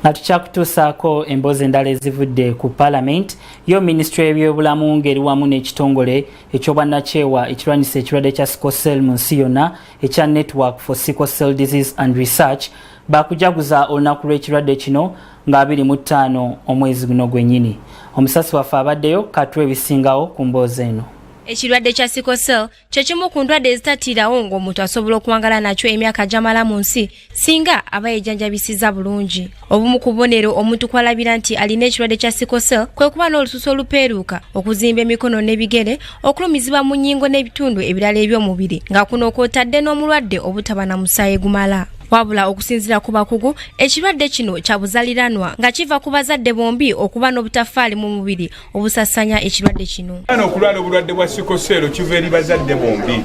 Nga tukyakutuusaako emboozi endala ezivudde ku Palamenti, yo minisitule y'ebyobulamu ng'eri wamu n'ekitongole eky'obwannakyewa ekirwanyisa ekirwadde kya sickle cell mu nsi yonna ekya Network for Sickle Cell Disease and Research bakujaguza olunaku lw'ekirwadde kino nga 25 omwezi guno gwennyini. Omusasi waffe abaddeyo katuwa ebisingawo ku mboozi eno. Ekirwadde kya sickle cell kye kimu ku ndwadde ezitatiirawo, ng'omuntu asobola okuwangala nakyo emyaka gy'amala mu nsi singa aba yejjanjabisiza bulungi. Obumu ku bubonero omuntu kwalabira nti alina ekirwadde kya sickle cell kwe kuba n'olususu olupeeruuka, okuzimba emikono n'ebigere, okulumizibwa mu nnyingo n'ebitundu ebirala eby'omubiri, nga kuno kw'otadde n'omulwadde obutaba na musaayi gumala. Wabula okusinziira ku bakugu, ekirwadde kino kya buzaaliranwa, nga kiva ku bazadde bombi okuba n'obutafaali mu mubiri obusasanya ekirwadde kino. Omwana okulwala obulwadde bwa sickle cell kiva eri bazadde bombi.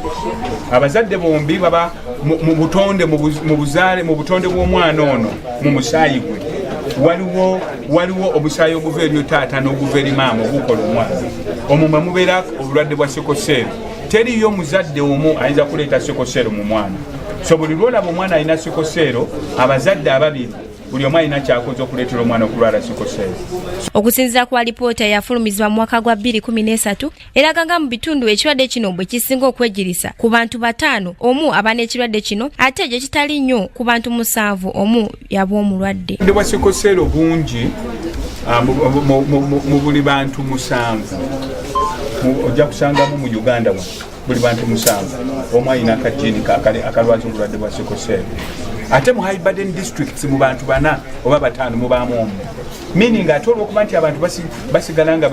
Abazadde bombi baba mu butonde, mu buzaale, mu butonde bw'omwana ono, mu musaayi gwe waliwo omusaayi oguva eri taata n'oguva eri maama ogukola omwana. Omwo mwe mubeera obulwadde bwa sickle cell. Teriyo muzadde omu ayinza kuleeta sickle cell mu mwana. So buli lwolaba omwana alina sickle cell, abazadde ababiri buli omu alina kyakoze okuleetera omwana okulwala sickle cell. Okusinziira ku alipoota eyafulumizibwa mu mwaka gwa 2013, eraga nga mu bitundu ekirwadde kino bwe kisinga okwegirisa, ku bantu 5 omu aba n'ekirwadde kino, ate gye kitali nnyo, ku bantu 7 omu yaba omulwadde. Obulwadde bwa sickle cell bungi. Mu buli bantu 7 ojja kusangamu mu Uganda wano, buli bantu 7 omu alina akajiini akalwaza obulwadde bwa sickle cell. Ate mu high burden districts, mu bantu 4 oba 5 mubaamu omu. Meaning ate olwokuba nti abantu basigala nga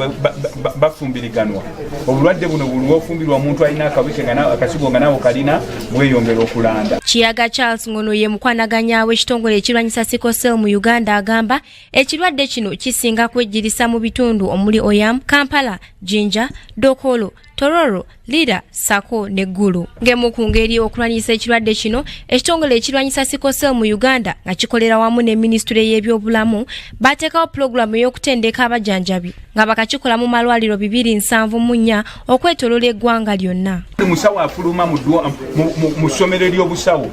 bafumbiriganwa, obulwadde buno buli lwofumbirwa omuntu alina akawike akasigo nga nawe kalina, bweyongera okulanda. Kiyaga Charles, ngono ye mukwanaganya w'ekitongole ekirwanyisa sickle cell mu Uganda, agamba ekirwadde kino kisinga kwejjirisa mu bitundu omuli Oyam, Kampala, Jinja, Dokolo, Tororo, Lira sako ne Gulu. Ng'emu ku ngeri okulwanyisa ekirwadde kino, ekitongole ekirwanyisa sickle cell mu Uganda nga kikolera wamu ne minisitule y'ebyobulamu bateekawo pulogulaamu ey'okutendeka abajjanjabi, nga bakakikola mu malwaliro 274 okwetooloola eggwanga lyonna. Buli musawo afuluma mu ssomero ery'obusawo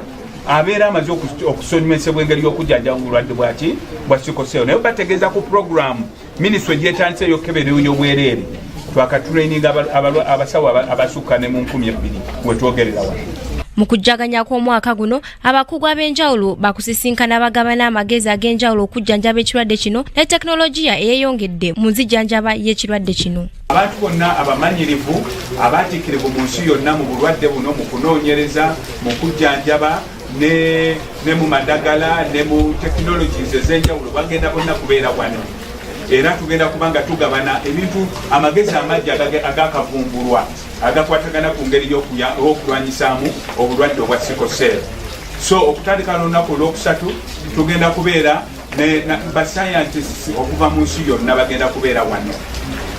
abeera amaze okusomesebwa engeri y'okujjanjaba obulwadde bwaki bwa sickle cell, naye bategeeza ku puroguramu minisitule gyetandise ey'okukebera ey'obwereere, twakatraininga abasawo abasukka ne mu 2000 wetwogerera wano. Mu kujjaganya kw'omwaka guno, abakugu ab'enjawulo bakusisinkana bagabana amagezi ag'enjawulo okujjanjaba ekirwadde kino ne tekinologiya eyeeyongedde mu nzijjanjaba y'ekirwadde kino. Abantu bonna abamanyirivu abaatiikirivu mu nsi yonna mu bulwadde buno, mu kunoonyereza, mu kujjanjaba ne mu madagala ne mu technologies ez'enjawulo, bagenda bonna kubeera wano, era tugenda kuba nga tugabana ebintu, amagezi amajja agakavumbulwa agakwatagana ku ngeri y'okulwanyisaamu obulwadde obwa sickle cell. So okutandika n'olunaku olwokusatu tugenda kubeera bascientists okuva mu nsi yonna bagenda kubeera wano,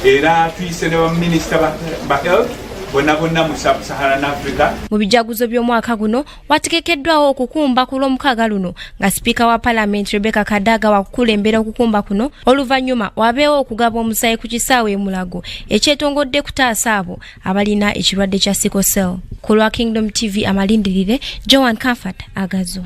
era tuyise ne baminisita ba health bonna bonna mu Sub-Saharan Africa. Mu bijaguzo by'omwaka guno wategekeddwawo okukumba ku Lwomukaaga luno, nga sipiika wa Palamenti Rebecca Kadaga wakukulembera okukumba kuno. Oluvannyuma wabeewo okugaba omusaayi ku kisaawe e Mulago ekyetongodde kutaasa abo abalina ekirwadde kya sickle cell. Ku lwa Kingdom TV amalindirire, Joan Comfort Agazo.